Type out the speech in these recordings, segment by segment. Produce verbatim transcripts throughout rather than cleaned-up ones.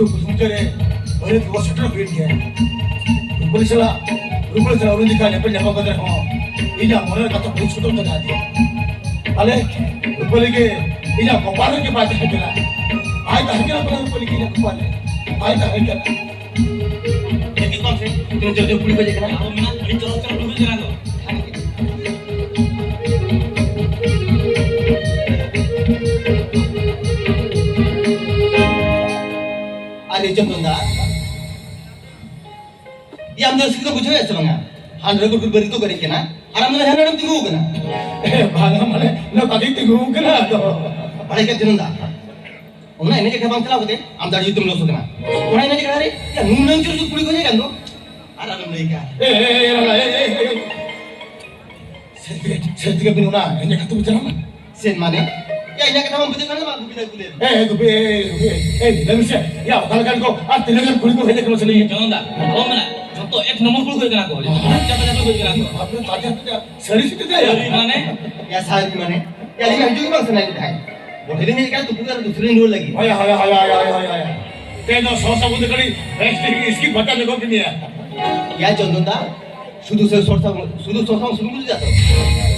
ᱢᱩᱪᱟᱹᱫ ᱨᱮ ᱵᱟᱹᱨᱭᱟᱹᱛ ᱠᱚ ᱥᱮᱴᱮᱨ ᱦᱩᱭᱮᱱ ᱜᱮᱭᱟ᱾ ᱨᱩᱯᱟᱹᱞᱤ ᱥᱟᱞᱟᱜ, ᱨᱩᱯᱟᱹᱞᱤ ᱥᱟᱞᱟᱜ ᱩᱱᱤ ᱡᱚᱠᱷᱟᱜ ᱧᱮᱯᱮᱞ ᱧᱟᱯᱟᱢ ᱠᱟᱛᱮ ᱨᱮᱦᱚᱸ ᱤᱧᱟᱹᱜ ᱢᱚᱱᱮ ᱨᱮ ᱠᱟᱛᱷᱟ ᱵᱟᱹᱧ ᱥᱚᱫᱚᱨ ᱫᱟᱲᱮᱭᱟᱫᱮᱭᱟ᱾ ᱟᱞᱮ ᱨᱩᱯᱟᱹᱞᱤ ᱜᱮ ᱤᱧᱟᱹᱜ ᱠᱚᱯᱟᱞ ᱨᱮᱜᱮ ᱵᱟᱭ ᱛᱟᱦᱮᱸ ᱠᱟᱱᱟ᱾ ᱵᱟᱭ ᱛᱟᱦᱮᱸ ᱠᱟᱱᱟ ᱵᱚᱞᱮ ᱨᱩᱯᱟᱹᱞᱤ ᱜᱮ ᱤᱧᱟᱹᱜ ᱠᱚᱯᱟᱞ ᱨᱮ ᱵᱟᱭ ᱛᱟᱦᱮᱸ ᱠᱟᱱᱟ᱾ ᱡᱟᱹᱯᱤᱫ ᱠᱚᱜ ᱢᱮ ᱥᱮ᱾ ᱛᱤᱱᱟᱹᱜ ᱡᱳᱨ ᱡᱳᱨ ᱠᱩᱲᱤ ᱠᱚ ᱦᱮᱡ ᱟᱠᱟᱱᱟ᱾ ᱟᱵᱚ ᱢᱮᱱᱟᱜ ᱟᱹᱰᱤ ᱪᱚᱨᱚᱠ ᱪᱚᱨᱚᱠ ᱠᱩᱲᱤ ᱠᱚ ᱦᱮᱡ ᱟᱠᱟᱱᱟ ᱛᱚ᱾ ᱟᱨ ᱱᱤᱡᱚᱢ ᱫᱚ ᱫᱟ, ᱭᱟ, ᱟᱢ ᱫᱚ ᱨᱟᱹᱥᱠᱟᱹ ᱫᱚ ᱵᱩᱡᱷᱟᱹᱣᱮᱫ ᱥᱮ ᱵᱟᱝᱟ? ᱦᱟᱸᱰᱮ ᱨᱮ ᱜᱩᱰᱩ ᱵᱟᱹᱨᱤ ᱠᱚ ᱜᱟᱹᱰᱤᱜ ᱠᱟᱱᱟ, ᱟᱨ ᱟᱢ ᱫᱚ ᱦᱟᱸᱰᱮ ᱱᱚᱰᱮᱢ ᱛᱤᱸᱜᱩ ᱟᱠᱟᱱᱟ᱾ ᱮ, ᱵᱟᱝᱟ, ᱢᱟᱱᱮ, ᱱᱚᱣᱟ ᱵᱟᱜᱮ ᱛᱤᱸᱜᱩ ᱟᱠᱟᱱᱟ, ᱟᱫᱚ᱾ ᱵᱟᱲᱟᱭ ᱠᱟᱱ ᱡᱟᱹᱱᱩᱢ ᱫᱟ, ᱚᱱᱟ ᱮᱱᱮᱡ ᱟᱠᱷᱲᱟ ᱵᱟᱝ ᱪᱟᱞᱟᱣ ᱠᱟᱛᱮ ᱟᱢ ᱫᱚ ᱟᱹᱰᱤ ᱡᱩᱛᱮᱢ ᱞᱚᱥ ᱟᱠᱟᱱᱟ᱾ ᱚᱱᱟ ᱮᱱᱮᱡ ᱟᱠᱷᱲᱟ ᱨᱮ, ᱭᱟ, ᱱᱩᱱᱟᱹᱝ ᱡᱳᱨ ᱡᱳᱨ ᱠᱩᱲᱤ ᱠᱚ ᱦᱮᱡ ᱟᱠᱟᱱ ᱫᱚ, ᱟᱨ ᱟᱞᱚᱢ ᱞᱟᱹᱭ ᱠᱟᱜᱼᱟ᱾ ᱮ, ᱮ, ᱮ, ᱮ, ᱮ, ᱮ, ᱮ᱾ ᱥᱟᱹᱨᱤ ᱛᱮᱜᱮ, ᱥᱟᱹᱨᱤ ᱛᱮᱜᱮ ᱵᱤᱱ ᱚᱱᱟ ᱮᱱᱮᱡ ᱟᱠᱷᱲᱟ ᱛᱮᱵᱤᱱ ᱪᱟᱞᱟᱣ ᱮᱱᱟ? ᱥᱮᱱ ᱢᱟᱱᱮ? ᱭᱟ, ᱤᱧᱟᱹᱜ ᱠᱟᱛᱷᱟ ᱵᱟᱢ ᱵᱩᱡᱷᱟᱹᱣ ᱠᱷᱟᱱ ᱫᱚ ᱵᱟᱝ, ᱜᱩᱯᱤ ᱫᱟ ᱠᱩᱞᱤᱭᱮᱢ᱾ ᱮ, ᱮ, ᱜᱩᱯᱤ, ᱮ, ᱜᱩᱯᱤ, ᱮ, ᱞᱟᱹᱭ ᱢᱮᱥᱮ, ᱭᱟ, ᱚᱠᱟ ᱞᱮᱠᱟᱱ ᱠᱚ ᱟᱨ ᱛᱤᱱᱟᱹᱜ ᱜᱟᱱ ᱠᱩᱲᱤ ᱠᱚ ᱦᱮᱡ ᱟᱠᱟᱱᱟ ᱥᱮ ᱞᱟᱹᱭ ᱢᱮ? ᱡᱚᱱᱚᱱ ᱫᱟ, ᱟᱞᱚᱢ ᱢᱮᱱᱟ, ᱡᱚᱛᱚ ᱮᱠ ᱱᱚᱢᱵᱚᱨ ᱠᱩᱲᱤ ᱠᱚ ᱦᱮᱡ ᱟᱠᱟᱱᱟ ᱠᱚ, ᱡᱚᱛᱚ ᱪᱟᱯᱟ ᱪᱟᱯᱟ ᱠᱚ ᱦᱮᱡ ᱟᱠᱟᱱᱟ ᱠᱚ᱾ ᱵᱟᱯᱨᱮ, ᱛᱟᱡᱟ ᱛᱟᱡᱟ᱾ ᱥᱟᱹᱨᱤ ᱥᱮ ᱛᱟᱡᱟ? ᱥᱟᱹᱨᱤ ᱢᱟᱱᱮ? ᱭᱟ, ᱥᱟᱹᱨᱤ ᱢᱟᱱᱮ? ᱭᱟ, ᱟᱹᱞᱤᱧ ᱢᱟ ᱦᱤᱡᱩᱜ ᱜᱮ ᱵᱟᱝ ᱥᱟᱱᱟᱭᱮᱫ ᱞᱤᱧ ᱛᱟᱦᱮᱸᱫ᱾ ᱵᱚᱰᱷᱮ ᱞᱤᱧ ᱦᱮᱡ ᱟᱠᱟᱱᱟ, ᱛᱩᱯᱩ ᱠᱟᱛᱮ ᱫᱩᱥᱨᱟᱹ ᱞᱤᱧ ᱨᱩᱣᱟᱹᱲ ᱞᱟᱹᱜᱤᱫ᱾ ᱦᱳᱭ, ᱦᱳᱭ, ᱦᱳᱭ᱾ ᱛᱮᱦᱮᱧ ᱫᱚ ᱥᱚ ᱥᱟᱵᱚᱱ ᱛᱮ ᱠᱟᱹᱴᱤᱡ ᱵᱮᱥ ᱴᱷᱤᱠ ᱤᱥᱠᱤ ᱯᱷᱟᱨᱪᱟ ᱧᱚᱜᱚᱜ ᱵᱤᱱ ᱭᱟ᱾ ᱭᱟ, ᱪᱚᱱᱫᱚᱱ ᱫᱟ, ᱥᱩᱫᱷᱩ ᱥᱮ ᱥᱚᱨᱥᱟ, ᱥᱩᱫᱷᱩ ᱥᱚᱨᱥᱟ ᱥᱩᱱᱩᱢ ᱜᱮ ᱡᱟᱛᱚ᱾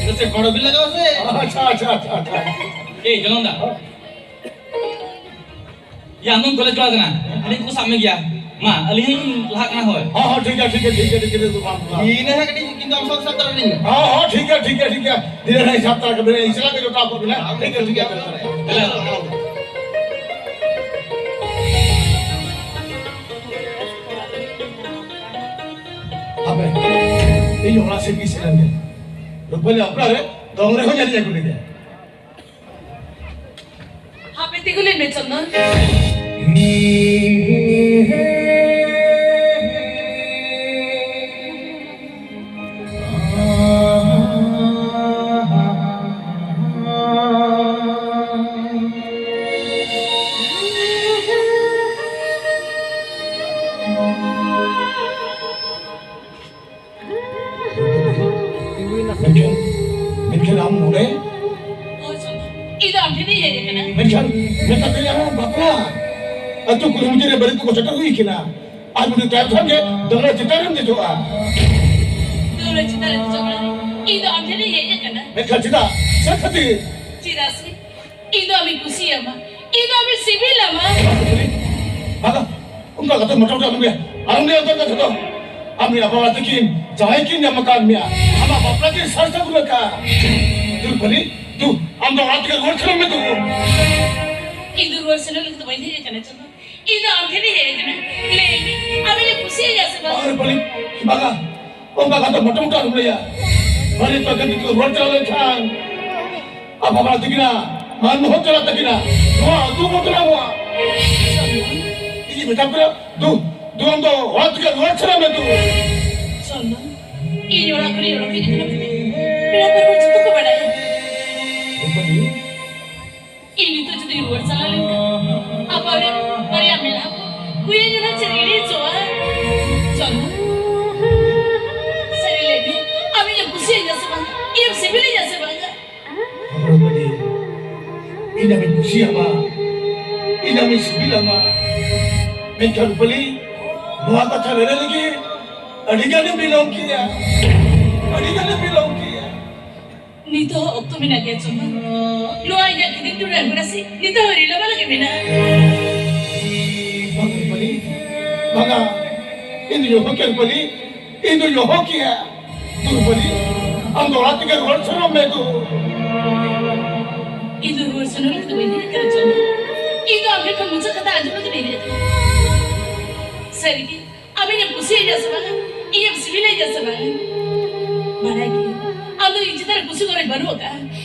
ᱮᱴᱟ ᱥᱮ ᱵᱚᱲᱚ ᱵᱤᱞ ᱞᱟᱜᱟᱣ ᱥᱮ? ᱟᱪᱪᱷᱟ, ᱟᱪᱪᱷᱟ, ᱟᱪᱪᱷᱟ, ᱟᱪᱪᱷᱟ᱾ ᱮᱭ, ᱡᱚᱱᱚᱱ ᱫᱟ᱾ ᱭᱟ, ᱟᱢ ᱫᱚᱢ ᱠᱚᱞᱮᱡᱽ ᱠᱚᱲᱟ ᱠᱟᱱᱟ᱾ ᱟᱹᱞᱤᱧ ᱠᱚ ᱥᱟᱵ ᱢᱮ ᱜᱮᱭᱟ᱾ ᱢᱟ, ᱟᱹᱞᱤᱧ ᱞᱟᱦᱟᱜ ᱠᱟᱱᱟ, ᱦᱳᱭ᱾ ᱦᱚᱸ, ᱦᱚᱸ, ᱴᱷᱤᱠ ᱜᱮᱭᱟ, ᱴᱷᱤᱠ ᱜᱮᱭᱟ, ᱴᱷᱤᱠ ᱜᱮᱭᱟ, ᱴᱷᱤᱠ ᱜᱮᱭᱟ, ᱴᱷᱤᱠ ᱜᱮᱭᱟ, ᱴᱷᱤᱠ ᱜᱮᱭᱟ᱾ ᱤᱱᱟᱹ ᱦᱟᱸᱜ ᱠᱟᱹᱴᱤᱡ ᱠᱤᱱᱛᱩ ᱟᱢ ᱥᱟᱶ ᱥᱟᱵ ᱛᱟᱨᱟ ᱠᱟᱹᱱᱟᱹᱧ᱾ ᱦᱚᱸ, ᱦᱚᱸ, ᱴᱷᱤᱠ ᱜᱮᱭᱟ, ᱴᱷᱤᱠ ᱜᱮᱭᱟ, ᱴᱷᱤᱠ ᱜᱮᱭᱟ᱾ ᱫᱷᱤᱨᱮ ᱫᱷᱤᱨᱮ ᱥᱟᱵ ᱛᱟᱨᱟ ᱠᱟᱹᱱᱟᱹᱧ, ᱤᱧ ᱥᱟᱞᱟᱜ ᱜᱮ ᱡᱚᱴᱟᱣ ᱠᱚᱜ ᱵᱤᱱ, ᱦᱮᱸ? ᱴᱷᱤᱠ ᱜᱮᱭᱟ, ᱴᱷᱤᱠ ᱜᱮᱭᱟ, ᱴᱷᱤᱠ ᱜᱮᱭᱟ᱾ ᱦᱟᱯᱮ, ᱤᱧ ᱚᱲᱟᱜ ᱥᱮᱫ ᱜᱮ ᱥᱮᱱ ᱞᱮᱱ ᱜᱮ᱾ ᱨᱩᱯᱟᱹᱞᱤ ᱵᱟᱯᱞᱟ ᱨᱮ ᱫᱚᱝ ᱨᱮᱦᱚᱸ ᱧᱮᱞ ᱟᱹᱜᱩ ᱞᱮᱜᱮ᱾ ᱦᱟᱯᱮ ᱛᱤᱸᱜᱩ ᱞᱮᱱ ᱢᱮ, ᱪᱚᱱᱫᱚᱱ᱾ ᱢᱮᱱᱠᱷᱟᱱ, ᱢᱮᱱᱠᱷᱟᱱ ᱟᱢ ᱱᱚᱰᱮ? ᱦᱳᱭ, ᱪᱚᱱᱫᱚᱱ᱾ ᱤᱧ ᱫᱚ ᱟᱢ ᱴᱷᱮᱱ ᱤᱧ ᱦᱮᱡ ᱟᱠᱟᱱᱟ᱾ ᱢᱮᱱᱠᱷᱟᱱ ᱢᱮᱛᱟ ᱯᱮᱭᱟ ᱵᱟᱯᱞᱟ᱾ ᱟᱹᱛᱩ ᱠᱩᱞᱦᱤ ᱢᱩᱪᱟᱹᱫ ᱨᱮ ᱵᱟᱹᱨᱮᱛ ᱠᱚᱠᱚ ᱥᱮᱴᱮᱨ ᱦᱩᱭ ᱠᱟᱱᱟ᱾ ᱟᱨ ᱩᱱᱤ ᱛᱟᱭᱚᱢ ᱠᱷᱟᱱ ᱜᱮ ᱫᱟᱹᱣᱲᱟᱹ ᱪᱮᱛᱟᱱ ᱨᱮᱢ ᱫᱮᱡᱚᱜᱼᱟ᱾ ᱫᱟᱹᱣᱲᱟᱹ ᱪᱮᱛᱟᱱ ᱨᱮ ᱫᱮᱡᱚᱜ ᱠᱟᱱᱟ? ᱤᱧ ᱫᱚ ᱟᱢ ᱴᱷᱮᱱ ᱤᱧ ᱦᱮᱡ ᱟᱠᱟᱱᱟ᱾ ᱢᱮᱱᱠᱷᱟᱱ ᱪᱮᱫᱟᱜ? ᱪᱮᱫ ᱠᱷᱟᱹᱛᱤᱨ? ᱪᱮᱫᱟᱜ ᱥᱮ ᱤᱧ ᱫᱚ ᱟᱢᱤᱧ ᱠᱩᱥᱤᱭᱟᱢᱟ, ᱤᱧ ᱫᱚ ᱟᱢᱤᱧ ᱥᱤᱵᱤᱞᱟᱢᱟ᱾ ᱵᱟᱝᱟ, ᱚᱱᱠᱟ ᱠᱟᱛᱷᱟ ᱢᱚᱴᱟᱢᱩᱴᱤ ᱟᱞᱚᱢ ᱞᱟᱹᱭᱟ᱾ ᱟᱞᱚᱢ ᱞᱟᱹᱭᱟ ᱚᱱᱠᱟ ᱠᱟᱛᱷᱟ ᱫᱚ᱾ ᱟᱢ ᱨᱮᱱ ᱵᱟᱵᱟ ᱛᱟᱹᱠᱤᱱ ᱡᱟᱶᱟᱭ ᱠᱤᱱ ᱧᱟᱢ ᱟᱠᱟᱫ ᱢᱮᱭᱟ, ᱟᱢᱟᱜ ᱵᱟᱯᱞᱟ ᱠᱤᱱ ᱥᱟᱨ ᱥᱟᱹᱜᱩᱱ ᱟᱠᱟᱫ᱾ ᱫᱩ ᱵᱟᱹᱞᱤ, ᱫᱩ, ᱟᱢ ᱫᱚ ᱚᱲᱟᱜ ᱛᱮᱜᱮ ᱨᱩᱣᱟᱹᱲ ᱥᱮᱱᱚᱜ ᱢᱮ ᱫᱩ᱾ ᱤᱧ ᱫᱚ ᱨᱩᱣᱟᱹᱲ ᱥᱮᱱᱚᱜ ᱞᱟᱹᱜᱤᱫ ᱫᱚ ᱵᱟᱹᱧ ᱦᱮᱡ ᱟᱠᱟᱱᱟ ᱪᱚᱸᱫᱚᱱ᱾ ᱤᱧ ᱫᱚ ᱟᱢ ᱴᱷᱮᱱᱤᱧ ᱦᱮᱡ ᱟᱠᱟᱱᱟ᱾ ᱞᱟᱹᱭ ᱢᱮ, ᱟᱢ ᱤᱧᱮᱢ ᱠᱩᱥᱤᱭᱟᱹᱧᱟ ᱥᱮ ᱵᱟᱝ? ᱟᱨ ᱵᱟᱹᱞᱤ, ᱵᱟᱝᱟ, ᱚᱱᱠᱟ ᱠᱟᱛᱷᱟ ᱢᱚᱴᱟᱢᱩᱴᱤ ᱟᱞᱚᱢ ᱞᱟᱹᱭᱟ᱾ ᱵᱟᱹᱞᱤ ᱛᱚ ᱡᱩᱫᱤ ᱠᱚ ᱨᱩᱣᱟᱹᱲ ᱪᱟᱞᱟᱣ ᱞᱮᱱᱠᱷᱟᱱ ᱟᱨ ᱵᱟᱵᱟ ᱛᱟᱹᱠᱤᱱᱟ ᱢᱟᱱ ᱦᱚᱸ ᱪᱟᱞᱟᱜ ᱛᱟᱹᱠᱤᱱᱟ᱾ ᱱᱚᱣᱟ ᱟᱹᱛᱩ ᱵᱚᱫᱱᱟᱢᱚᱜᱼᱟ᱾ ᱤᱧ ᱢᱮᱛᱟᱢ ᱠᱟᱱᱟ, ᱫᱩ, ᱫᱩ ᱟᱢ ᱫᱚ ᱚᱲᱟᱜ ᱛᱮᱜᱮ ᱨᱩᱣᱟᱹᱲ ᱥᱮᱱᱚᱜ ᱢᱮ ᱫᱩ᱾ ᱪᱚᱸᱫᱚᱱ, ᱤᱧ ᱚᱲᱟᱜ ᱠᱷᱚᱱᱤᱧ ᱚᱰᱚᱠ ᱦᱮᱡ ᱟᱠᱟᱱᱟ ᱢᱮᱱᱛᱮ ᱯᱮᱲᱟ ᱯᱟᱹᱨᱵᱷᱟᱹ ᱡᱚᱛᱚ ᱠᱚ ᱵᱟᱰᱟᱭᱟ᱾ ᱨᱩᱯᱟᱞᱤ᱾ ᱤᱧ ᱱᱤᱛᱚᱜ ᱡᱩᱫᱤᱧ ᱨᱩᱣᱟᱹᱲ ᱪᱟᱞᱟᱣ ᱞᱮᱱᱠᱷᱟᱱ ᱟᱵᱚ ᱨᱮᱱ ᱵᱟᱨᱭᱟ ᱢᱮᱞᱟ ᱠᱚ ᱦᱩᱭᱮᱱ ᱨᱮ ᱪᱮᱫ ᱤᱧ ᱞᱟᱹᱭ ᱦᱚᱪᱚᱣᱟ? ᱪᱚᱸᱫᱚᱱ, ᱥᱟᱹᱨᱤ ᱞᱟᱹᱭ ᱢᱮ, ᱟᱢ ᱤᱧᱮᱢ ᱠᱩᱥᱤᱭᱟᱹᱧᱟ ᱥᱮ ᱵᱟᱝ? ᱤᱧᱮᱢ ᱥᱤᱵᱤᱞᱤᱧᱟ ᱥᱮ ᱵᱟᱝ? ᱨᱩᱯᱟᱞᱤ, ᱤᱧ ᱟᱢᱤᱧ ᱠᱩᱥᱤᱭᱟᱢᱟ, ᱤᱧ ᱟᱢᱤᱧ ᱥᱤᱵᱤᱞᱟᱢᱟ᱾ ᱢᱮᱱᱠᱷᱟᱱ ᱨᱩᱯᱟᱞᱤ, ᱱᱚᱣᱟ ᱠᱟᱛᱷᱟ ᱞᱟᱹᱞᱟᱹᱭ ᱞᱟᱹᱜᱤᱫ ᱟᱹᱰᱤ ᱜᱟᱱᱮᱢ ᱵᱤᱞᱚᱢ ᱠᱮᱜᱼᱟ, ᱟᱹᱰᱤ ᱜᱟᱱᱮᱢ ᱵᱤᱞᱚᱢ ᱠᱮᱜᱼᱟ᱾ ᱱᱤᱛᱚᱜ ᱦᱚᱸ ᱚᱠᱛᱚ ᱢᱮᱱᱟᱜ ᱜᱮᱭᱟ ᱪᱚᱸᱫᱚᱱ᱾ ᱱᱚᱣᱟ ᱤᱧᱟᱜ ᱠᱤᱫᱤᱧ ᱴᱩᱰᱩ ᱮᱢᱵᱨᱟᱥᱤ ᱱᱤᱛᱚᱜ ᱦᱚᱸ ᱨᱤᱞᱟᱹᱢᱟᱞᱟ ᱜᱮ ᱢᱮᱱᱟᱜᱼᱟ᱾ ᱵᱟᱝᱟ ᱨᱩᱯᱟᱞᱤ, ᱵᱟᱝᱟ, ᱤᱧ ᱫᱚ ᱭᱚᱦᱚ ᱠᱮ ᱨᱩᱯᱟᱞᱤ, ᱤᱧ ᱫᱚ ᱭᱚᱦᱚ ᱠᱮᱭᱟ᱾ ᱫᱩ ᱨᱩᱯᱟᱞᱤ, ᱟᱢ ᱫᱚ ᱚᱲᱟᱜ ᱛᱮᱜᱮ ᱨᱩᱣᱟᱹᱲ ᱥᱮᱱᱚᱜ ᱢᱮ ᱫᱩ᱾ ᱤᱧ ᱫᱚ ᱨᱩᱣᱟᱹᱲ ᱥᱮᱱᱚᱜ ᱞᱟᱹᱜᱤᱫ ᱫᱚ ᱵᱟᱹᱧ ᱦᱮᱡ ᱟᱠᱟᱱᱟ ᱪᱚᱸᱫᱚᱱ᱾ ᱤᱧ ᱫᱚ ᱟᱢ ᱴᱷᱮᱱ ᱠᱷᱚᱱ ᱢᱩᱪᱟᱹᱫ ᱠᱟᱛᱷᱟ ᱟᱸᱡᱚᱢ ᱞᱟᱹᱜᱤᱫ ᱤᱧ ᱦᱮᱡ ᱟᱠᱟᱱᱟ᱾ ᱥᱟᱹᱨᱤᱜᱮ, ᱟᱢ ᱤᱧᱮᱢ ᱠᱩᱥᱤᱭᱟᱹᱧᱟ ᱥᱮ ᱵᱟᱝᱟ? ᱤᱧᱮᱢ ᱥᱤᱵᱤᱞᱤᱧᱟ ᱥᱮ ᱵᱟᱝᱟ? ᱵᱟᱲᱟᱭ ᱜᱮ, ᱟᱢ ᱫᱚ ᱤᱧ ᱪᱮᱛᱟᱱ ᱨᱮ ᱠᱩᱥᱤ ᱜᱚᱨᱚᱡᱽ ᱵᱟᱹᱱᱩᱜ ᱟᱠᱟᱫᱼᱟ᱾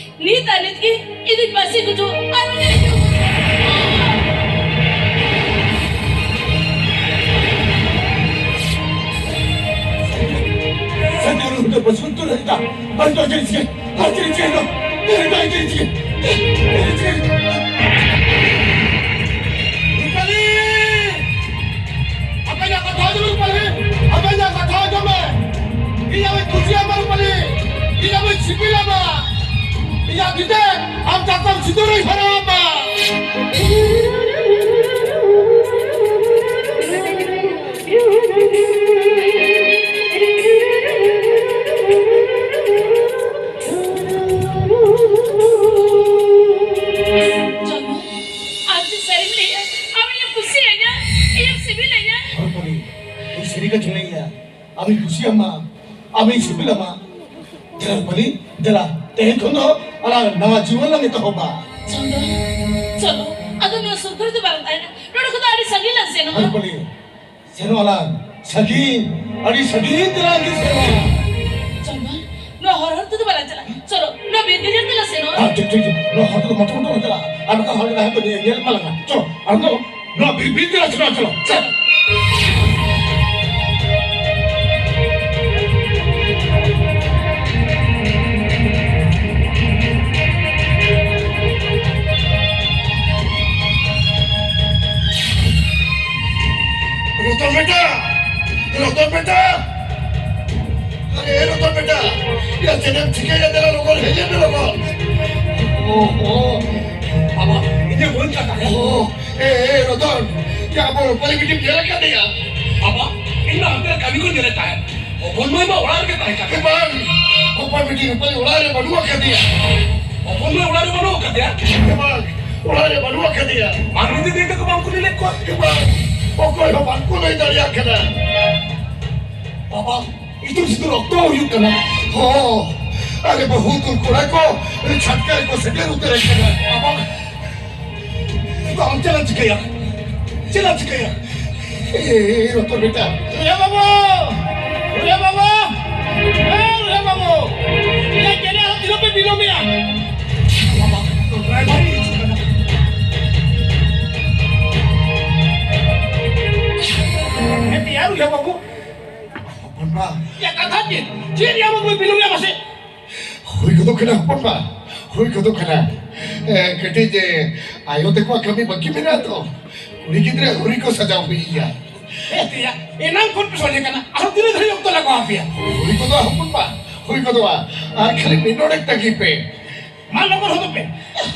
ᱱᱤᱛ ᱟᱨ ᱱᱤᱛ ᱜᱮ ᱤᱧ ᱫᱚᱧ ᱯᱟᱹᱥᱤ ᱜᱩᱴᱩ ᱟᱨ ᱩᱱᱤ ᱥᱟᱹᱨᱤ ᱩᱱᱤ ᱫᱚ ᱵᱟᱹᱪᱩᱜ ᱩᱛᱟᱹᱨ ᱮᱫᱟ᱾ ᱟᱨ ᱫᱚ ᱪᱮᱫ ᱪᱤᱠᱟᱹ? ᱟᱨ ᱪᱮᱫ ᱪᱤᱠᱟᱹ? ᱟᱨ ᱫᱚ ᱪᱮᱫ ᱪᱤᱠᱟᱹ? ᱨᱩᱯᱟᱞᱤ! ᱟᱯᱮ ᱤᱧᱟᱜ ᱠᱟᱛᱷᱟ ᱟᱸᱡᱚᱢ ᱢᱮ, ᱨᱩᱯᱟᱞᱤ! ᱟᱯᱮ ᱤᱧᱟᱜ ᱠᱟᱛᱷᱟ ᱟᱸᱡᱚᱢ ᱢᱮ! ᱤᱧ ᱟᱢᱤᱧ ᱠᱩᱥᱤᱭᱟᱢᱟ, ᱨᱩᱯᱟᱞᱤ! ᱤᱧ ᱟᱢᱤᱧ ᱥᱤᱵᱤᱞᱟᱢᱟ! ᱤᱧᱟᱜ ᱛᱤᱛᱮ ᱟᱢ ᱪᱟᱛᱚᱢ ᱥᱤᱸᱫᱩᱨᱤᱧ ᱦᱚᱨᱚᱜ ᱟᱢᱟ! ᱟᱢᱤᱧ ᱠᱩᱥᱤᱭᱟᱢᱟ, ᱟᱢᱤᱧ ᱥᱤᱵᱤᱞᱟᱢᱟ᱾ ᱫᱮᱞᱟ ᱨᱩᱯᱟᱞᱤ, ᱫᱮᱞᱟ, ᱛᱮᱦᱮᱧ ᱠᱷᱚᱱ ᱫᱚ ᱟᱞᱟᱝ ᱱᱟᱣᱟ ᱡᱤᱭᱚᱱ ᱞᱟᱝ ᱮᱛᱚᱦᱚᱵᱟ᱾ ᱪᱚᱱᱫᱚᱱ, ᱪᱚᱞᱚ, ᱟᱫᱚ ᱱᱚᱣᱟ ᱥᱩᱨ ᱠᱚᱨᱮ ᱫᱚ ᱵᱟᱞᱟᱝ ᱛᱟᱦᱮᱱᱟ, ᱱᱚᱰᱮ ᱠᱷᱚᱱ ᱫᱚ ᱟᱹᱰᱤ ᱥᱟᱺᱜᱤᱧ ᱞᱟᱝ ᱥᱮᱱᱚᱜᱼᱟ᱾ ᱫᱮᱞᱟ ᱨᱩᱯᱟᱞᱤ, ᱥᱮᱱᱚᱜ ᱟᱞᱟᱝ ᱥᱟᱺᱜᱤᱧ, ᱟᱹᱰᱤ ᱥᱟᱺᱜᱤᱧ ᱛᱮᱞᱟᱝ ᱤᱫᱤ ᱥᱮᱱᱚᱜᱼᱟ᱾ ᱪᱚᱱᱫᱚᱱ, ᱱᱚᱣᱟ ᱦᱚᱨ ᱦᱚᱨ ᱛᱮᱫᱚ ᱵᱟᱞᱟᱝ ᱪᱟᱞᱟᱜᱼᱟ, ᱪᱚᱞᱚ, ᱱᱚᱣᱟ ᱵᱤᱨ ᱜᱟᱡᱟᱲ ᱛᱮᱞᱟᱝ ᱥᱮᱱᱚᱜᱼᱟ᱾ ᱦᱮᱸ, ᱴᱷᱤᱠ, ᱴᱷᱤᱠ, ᱴᱷᱤᱠ᱾ ᱱᱚᱣᱟ ᱦᱚᱨ ᱛᱮᱫᱚ ᱢᱚᱴᱚ ᱢᱚᱴᱚ ᱞᱟᱝ ᱪᱟᱞᱟᱜᱼᱟ, ᱟᱨ ᱵᱟᱠᱷᱟᱱ ᱦᱚᱲ ᱡᱟᱦᱟᱸᱭ ᱠᱚ ᱧᱮᱞ, ᱧᱮᱞ ᱮᱢᱟ ᱞᱟᱝᱟ᱾ ᱪᱚ, ᱟᱨ ᱫᱚ ᱱᱚᱣᱟ ᱵᱤᱨ, ᱵᱤᱨ ᱛᱮ ᱪᱟᱞᱟᱜ, ᱪᱟᱞᱟᱜ, ᱪᱟᱞᱟᱜ᱾ ᱨᱚᱛᱚᱱ ᱵᱮᱴᱟ! ᱨᱚᱛᱚᱱ ᱵᱮᱴᱟ! ᱟᱨᱮ ᱨᱚᱛᱚᱱ ᱵᱮᱴᱟ! ᱭᱟ ᱪᱮᱫ ᱮᱢ ᱪᱤᱠᱟᱹᱭᱟ? ᱫᱮᱞᱟ ᱞᱚᱜᱚᱱ ᱦᱮᱡ ᱮᱱ ᱢᱮ ᱞᱚᱜᱚᱱ᱾ ᱳ, ᱳ, ᱵᱟᱵᱟ, ᱤᱧ ᱫᱚ ᱵᱟᱹᱧ ᱪᱟᱞᱟᱜᱼᱟ᱾ ᱳ, ᱮ, ᱮ, ᱨᱚᱛᱚᱱ, ᱪᱮᱫ ᱟᱵᱚ ᱨᱩᱯᱟᱞᱤ ᱵᱤᱴᱤᱢ ᱧᱮᱞ ᱟᱠᱟᱫᱮᱭᱟ? ᱵᱟᱵᱟ, ᱤᱧ ᱢᱟ ᱦᱟᱱᱛᱮ ᱠᱟᱹᱢᱤ ᱠᱚ ᱧᱮᱞᱮᱫ ᱛᱟᱦᱮᱸᱫ᱾ ᱦᱚᱯᱚᱱ ᱢᱟᱹᱭ ᱢᱟ ᱚᱲᱟᱜ ᱨᱮᱜᱮ ᱛᱟᱦᱮᱸ ᱠᱟᱱᱟ᱾ ᱮ ᱵᱟᱝ, ᱦᱚᱯᱚᱱ ᱵᱤᱴᱤ ᱨᱩᱯᱟᱞᱤ ᱚᱲᱟᱜ ᱨᱮ ᱵᱟᱹᱱᱩᱜ ᱟᱠᱟᱫᱮᱭᱟ᱾ ᱦᱚᱯᱚᱱ ᱢᱟᱹᱭ ᱚᱲᱟᱜ ᱨᱮ ᱵᱟᱹᱱᱩᱜ ᱟᱠᱟᱫᱮᱭᱟ? ᱮ ᱵᱟᱝ, ᱚᱲᱟᱜ ᱨᱮ ᱵᱟᱹᱱᱩᱜ ᱟᱠᱟᱫᱮᱭᱟ᱾ ᱢᱟᱹᱱᱢᱤ ᱫᱤᱫᱤ ᱛᱟᱠᱚ ᱵᱟᱝ ᱠᱚ ᱞᱟᱹᱭ ᱞᱮᱫ ᱠᱚᱣᱟ? ᱮ ᱵᱟᱝ, ᱚᱠᱚᱭ ᱦᱚᱸ ᱵᱟᱝ ᱠᱚ ᱞᱟᱹᱭ ᱫᱟᱲᱮᱭᱟᱜ ᱠᱟᱱᱟ᱾ ᱵᱟᱵᱟ, ᱤᱛᱩᱫ ᱥᱤᱸᱫᱩᱨ ᱚᱠᱛᱚ ᱦᱩᱭᱩᱜ ᱠᱟᱱᱟ᱾ ᱦᱚᱸ, ᱟᱞᱮ ᱵᱟᱹᱦᱩ ᱠᱚ ᱠᱚᱲᱟ ᱠᱚ ᱪᱷᱟᱴᱠᱟ ᱨᱮᱠᱚ ᱥᱮᱴᱮᱨ ᱩᱛᱟᱹᱨ ᱟᱠᱟᱱᱟ᱾ ᱟᱵᱚ ᱫᱚ ᱟᱢ ᱪᱮᱫ ᱮᱢ ᱪᱤᱠᱟᱹᱭᱟ? ᱪᱮᱫ ᱮᱢ ᱪᱤᱠᱟᱹᱭᱟ? ᱮ, ᱨᱚᱛᱚᱱ ᱵᱮᱴᱟ᱾ ᱨᱩᱭᱟ ᱵᱟᱹᱵᱩ! ᱨᱩᱭᱟ ᱵᱟᱹᱵᱩ! ᱮ, ᱨᱩᱭᱟ ᱵᱟᱹᱵᱩ! ᱮ, ᱪᱮᱫ ᱦᱚᱸ ᱛᱤᱱᱟᱹᱜ ᱯᱮ ᱵᱤᱞᱚᱢᱮᱜᱼᱟ? ᱵᱟᱵᱟ, ᱰᱨᱟᱭᱵᱷᱟᱨ ᱦᱤᱡᱩᱜ ᱠᱟᱱᱟ᱾ ᱦᱮᱸ, ᱛᱮᱭᱟᱨ ᱨᱩᱭᱟ ᱵᱟᱹᱵᱩ᱾ ᱦᱚᱯᱚᱱ ᱵᱟ᱾ ᱭᱟ, ᱠᱟᱛᱷᱟ ᱪᱮᱫ? ᱪᱮᱫ ᱭᱟ ᱵᱟᱹᱵᱩ, ᱵᱤᱞᱚᱢᱮᱜᱼᱟ ᱢᱟᱥᱮ? ᱦᱩᱭ ᱜᱚᱫᱚᱜ ᱠᱟᱱᱟ ᱦᱚᱯᱚᱱ ᱵᱟ, ᱦᱩᱭ ᱜᱚᱫᱚᱜ ᱠᱟᱱᱟ᱾ ᱮ, ᱠᱟᱹᱴᱤᱡ, ᱮ, ᱟᱭᱳ ᱛᱟᱠᱚᱣᱟᱜ ᱠᱟᱹᱢᱤ ᱵᱟᱹᱠᱤ ᱢᱮᱱᱟᱜᱼᱟ ᱛᱚ, ᱠᱩᱲᱤ ᱜᱤᱫᱽᱨᱟᱹ ᱟᱹᱣᱨᱤ ᱠᱚ ᱥᱟᱡᱟᱣ ᱦᱩᱭ ᱜᱮᱭᱟ᱾ ᱮ ᱛᱮᱭᱟ, ᱮᱱᱟᱝ ᱠᱷᱚᱱ ᱯᱮ ᱥᱚᱡᱷᱮ ᱠᱟᱱᱟ, ᱟᱨᱦᱚᱸ ᱛᱤᱱᱟᱹᱜ ᱜᱷᱟᱹᱲᱤᱡ ᱚᱠᱛᱚ ᱞᱟᱜᱟᱣ ᱟᱯᱮᱭᱟ? ᱦᱩᱭ ᱜᱚᱫᱚᱜᱼᱟ ᱦᱚᱯᱚᱱ ᱵᱟ, ᱦᱩᱭ ᱜᱚᱫᱚᱜᱼᱟ, ᱟᱨ ᱠᱷᱟᱹᱞᱤ ᱢᱤᱫ ᱰᱚᱸᱰᱮᱠ ᱛᱟᱺᱜᱤ ᱯᱮ᱾ ᱢᱟ ᱞᱚᱜᱚᱱ ᱦᱚᱫᱚᱜ ᱯᱮ,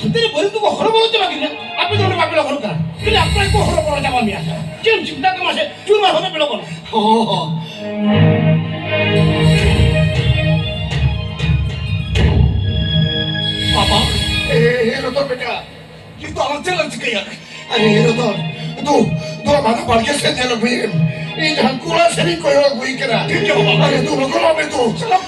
ᱦᱟᱱᱛᱮ ᱨᱮ ᱵᱟᱹᱨᱤ ᱫᱚᱠᱚ ᱦᱚᱨᱚᱵᱚᱨᱚ ᱪᱟᱵᱟ ᱠᱮᱫᱟ, ᱟᱯᱮ ᱫᱚ ᱱᱚᱰᱮ ᱵᱟᱯᱮ ᱞᱚᱜᱚᱱᱚᱜ ᱠᱟᱱᱟ, ᱠᱷᱟᱹᱞᱤ ᱟᱯᱮ ᱜᱮᱠᱚ ᱦᱚᱨᱚᱵᱚᱨᱚ ᱪᱟᱵᱟ ᱢᱮᱭᱟ᱾ ᱪᱮᱫ ᱮᱢ ᱪᱤᱱᱛᱟᱹ ᱠᱟᱱᱟ ᱥᱮ? ᱪᱩᱨ ᱢᱟᱨ ᱦᱚᱫᱚᱜ ᱯᱮ ᱞᱚᱜᱚᱱ᱾ ᱦᱚᱸ, ᱦᱚᱸ᱾ ᱵᱟᱵᱟ, ᱮ, ᱮ, ᱨᱚᱛᱚᱱ ᱵᱮᱴᱟ, ᱱᱤᱛᱚᱜ ᱟᱢ ᱪᱮᱫ ᱮᱢ ᱪᱤᱠᱟᱹᱭᱟ? ᱟᱨᱮ, ᱨᱚᱛᱚᱱ, ᱫᱩ, ᱫᱩ, ᱟᱢᱟᱜ ᱵᱟᱲᱜᱮ ᱥᱮᱫ ᱧᱮᱞ ᱟᱹᱜᱩᱭᱮᱢ᱾ ᱤᱧ ᱦᱟᱱᱠᱩ ᱚᱲᱟᱜ ᱥᱮᱫ ᱤᱧ ᱠᱚᱭᱚᱜ ᱟᱹᱜᱩᱭ ᱠᱟᱱᱟ᱾ ᱴᱷᱤᱠ ᱜᱮᱭᱟ ᱵᱟᱵᱟ᱾ ᱟᱨᱮ ᱫᱩ ᱞᱚᱜᱚᱱ ᱢᱮ ᱫᱩ᱾ ᱪᱟᱞᱟᱜ᱾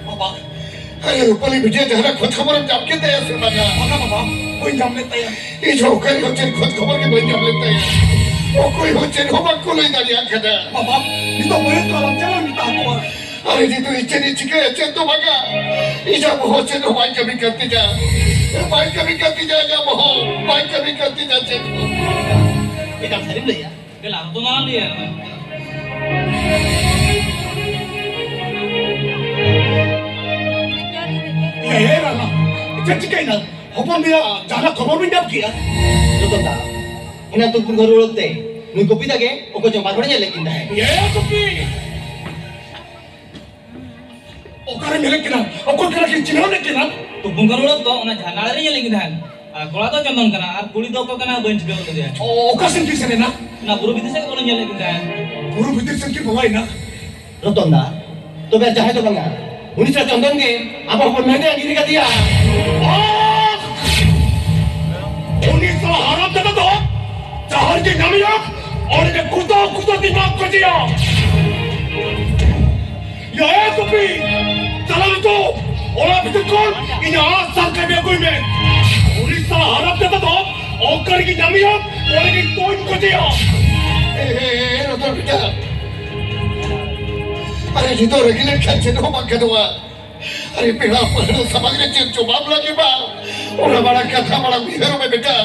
ᱵᱟᱵᱟ᱾ ᱟᱨᱮ ᱨᱩᱯᱟᱞᱤ ᱵᱤᱴᱤᱭᱟᱜ ᱡᱟᱦᱟᱱᱟᱜ ᱠᱷᱚᱡᱽ ᱠᱷᱚᱵᱚᱨᱮᱢ ᱧᱟᱢ ᱠᱮᱫ ᱛᱟᱭᱟ ᱥᱮ ᱵᱟᱝᱟ? ᱵᱟᱝᱟ ᱵᱟᱵᱟ, ᱵᱟᱹᱧ ᱧᱟᱢ ᱞᱮᱫ ᱛᱟᱭᱟ᱾ ᱤᱧ ᱦᱚᱸ ᱚᱠᱟ ᱨᱮᱦᱚᱸ ᱪᱮᱫ ᱠᱷᱚᱡᱽ ᱠᱷᱚᱵᱚᱨ ᱜᱮ ᱵᱟᱹᱧ ᱧᱟᱢ ᱞᱮᱫ ᱛᱟᱭᱟ᱾ ᱚᱠᱚᱭ ᱦᱚᱸ ᱪᱮᱫ ᱦᱚᱸ ᱵᱟᱠᱚ ᱞᱟᱹᱭ ᱫᱟᱲᱮᱭᱟᱜ ᱠᱟᱱᱟ᱾ ᱵᱟᱵᱟ, ᱱᱤᱛᱚᱜ ᱵᱟᱹᱭᱦᱟᱹᱲ ᱠᱚ ᱟᱞᱚᱢ ᱪᱟᱞᱟᱜ ᱢᱮᱛᱟ ᱠᱚᱣᱟ᱾ ᱟᱨᱮ ᱱᱤᱛᱚᱜ ᱤᱧ ᱪᱮᱫ ᱤᱧ ᱪᱤᱠᱟᱹᱭᱟ? ᱪᱮᱫ ᱫᱚ ᱵᱟᱝᱟ᱾ ᱤᱧᱟᱹᱜ ᱵᱚᱦᱚᱜ ᱪᱮᱫ ᱦᱚᱸ ᱵᱟᱭ ᱠᱟᱹᱢᱤ ᱠᱟᱱ ᱛᱤᱧᱟ᱾ ᱵᱟᱭ ᱠᱟᱹᱢᱤ ᱠᱟᱱ ᱛᱤᱧᱟ ᱤᱧᱟᱹᱜ ᱵᱚᱦᱚᱜ᱾ ᱵᱟᱭ ᱠᱟᱹᱢᱤ ᱠᱟᱱ ᱛᱤᱧᱟ ᱪᱮᱫ ᱦᱚᱸ᱾ ᱮ ᱠᱟᱛᱷᱟ ᱨᱮᱢ ᱞᱟᱹᱭᱟ᱾ ᱫᱮᱞᱟ, ᱟᱫᱚ ᱢᱟ ᱞᱟᱹᱭᱟ᱾ ᱮ, ᱮ, ᱨᱟᱱᱟ, ᱪᱮᱫ ᱪᱤᱠᱟᱹᱭᱮᱱᱟ? ᱦᱚᱯᱚᱱ ᱵᱤᱭᱟ ᱡᱟᱦᱟᱱᱟᱜ ᱠᱷᱚᱵᱚᱨ ᱵᱤᱱ ᱧᱟᱢ ᱠᱮᱜᱼᱟ? ᱡᱚᱛᱚ ᱫᱟ, ᱮᱱᱟ ᱛᱩᱨᱠᱩᱨ ᱜᱷᱚᱨ ᱨᱩᱣᱟᱹᱲ ᱛᱮ ᱱᱩᱭ ᱠᱚᱯᱤ ᱛᱟᱜᱮ ᱚᱠᱚᱭ ᱪᱚ ᱵᱟᱨ ᱦᱚᱲᱮ ᱧᱮᱞ ᱞᱮᱫ ᱠᱤᱱ ᱛᱟᱦᱮᱸᱫ᱾ ᱮ ᱠᱚᱯᱤ! ᱚᱠᱟᱨᱮ ᱧᱮᱞᱮᱫ ᱠᱤᱱᱟ? ᱚᱠᱚᱭ ᱠᱟᱱᱟ ᱠᱤᱱ? ᱪᱤᱱᱦᱟᱹᱣ ᱞᱮᱫ ᱠᱤᱱᱟ? ᱛᱩᱨᱠᱩᱨ ᱜᱷᱚᱨ ᱨᱩᱣᱟᱹᱲ ᱛᱚ ᱚᱱᱟ ᱡᱷᱟᱨᱱᱟᱲᱟ ᱨᱮ ᱧᱮᱞ ᱞᱮᱫ ᱠᱤᱱ ᱛᱟᱦᱮᱸᱫ᱾ ᱟᱨ ᱠᱚᱲᱟ ᱫᱚ ᱪᱚᱱᱫᱚᱱ ᱠᱟᱱᱟ, ᱟᱨ ᱠᱩᱲᱤ ᱫᱚ ᱚᱠᱚᱭ ᱠᱟᱱᱟ ᱵᱟᱹᱧ ᱴᱷᱤᱠᱟᱹ ᱠᱟᱫᱮᱭᱟ᱾ ᱚ, ᱚᱠᱟ ᱥᱮᱱ ᱠᱤᱱ ᱥᱮᱱ ᱮᱱᱟ? ᱚᱱᱟ ᱵᱩᱨᱩ ᱵᱷᱤᱛᱤᱨ ᱥᱮᱫ ᱜᱮ ᱵᱚᱞᱮ ᱧᱮᱞ ᱞᱮᱫ ᱠᱤᱱ ᱛᱟᱦᱮᱸᱫ᱾ ᱵᱩᱨᱩ ᱵᱷᱤᱛᱤᱨ ᱥᱮᱱ ᱠᱤᱱ ᱵᱚᱞᱚᱭᱮᱱᱟ? ᱨᱚᱛᱚᱱ ᱫᱟ, ᱛᱚᱵᱮ ᱟᱨ ᱡᱟᱦᱟᱸᱭ ᱫᱚ ᱵᱟᱝᱟ, ᱩᱱᱤ ᱥᱟᱞᱟᱜ ᱪᱚᱱᱫᱚᱱ ᱜᱮ ᱟᱵᱚ ᱦᱚᱯᱚᱱ ᱢᱮᱱᱟᱭ ᱜᱤᱰᱤ ᱠᱟᱫᱮᱭᱟ᱾ ᱵᱟᱥ! ᱩᱱᱤ ᱥᱟᱞᱟᱜ ᱦᱟᱨᱟᱢ ᱡᱟᱫᱟ ᱫᱚ ᱡᱟᱦᱟᱸ ᱨᱮᱜᱮ ᱧᱟᱢᱮᱭᱟ, ᱚᱸᱰᱮ ᱜᱮ ᱠᱩᱫᱟᱹᱣ ᱠᱩᱫᱟᱹᱣ ᱛᱤᱧ ᱢᱟᱜ ᱜᱚᱡᱮᱭᱟ᱾ ᱭᱟ ᱮ ᱠᱚᱯᱤ, ᱪᱟᱞᱟᱣ ᱢᱮ ᱛᱚ, ᱚᱱᱟ ᱵᱷᱤᱛᱤᱨ ᱠᱷᱚᱱ ᱤᱧᱟᱹᱜ ᱟᱜ ᱥᱟᱨ ᱠᱟᱹᱢᱤ ᱟᱹᱜᱩᱭ ᱢᱮ᱾ ᱩᱱᱤ ᱥᱟᱞᱟᱜ ᱦᱟᱨᱟᱢ ᱡᱟᱫᱟ ᱫᱚ ᱚᱠᱟ ᱨᱮᱜᱮ ᱧᱟᱢᱮᱭᱟ, ᱚᱸᱰᱮ ᱜᱮ ᱛᱩᱧ ᱜᱚᱡᱮᱭᱟ᱾ ᱮ, ᱮ, ᱮ, ᱨᱚᱛᱚᱱ ᱵᱮᱴᱟ, ᱟᱨᱮ ᱱᱤᱛᱚᱜ ᱨᱟᱹᱜᱤ ᱞᱮᱱᱠᱷᱟᱱ ᱪᱮᱫ ᱦᱚᱸ ᱵᱟᱝ ᱜᱟᱱᱚᱜᱼᱟ᱾ ᱟᱨᱮ ᱯᱮᱲᱟ ᱯᱟᱹᱦᱲᱟᱹ ᱥᱟᱢᱟᱝ ᱨᱮ ᱪᱮᱫ ᱡᱚᱵᱟᱵ ᱞᱟᱹᱜᱤᱫ ᱵᱟ? ᱚᱱᱟ ᱢᱟᱲᱟᱝ ᱠᱟᱛᱷᱟ ᱢᱟᱲᱟᱝ ᱩᱭᱦᱟᱹᱨᱚᱜ ᱢᱮ ᱵᱮᱴᱟ,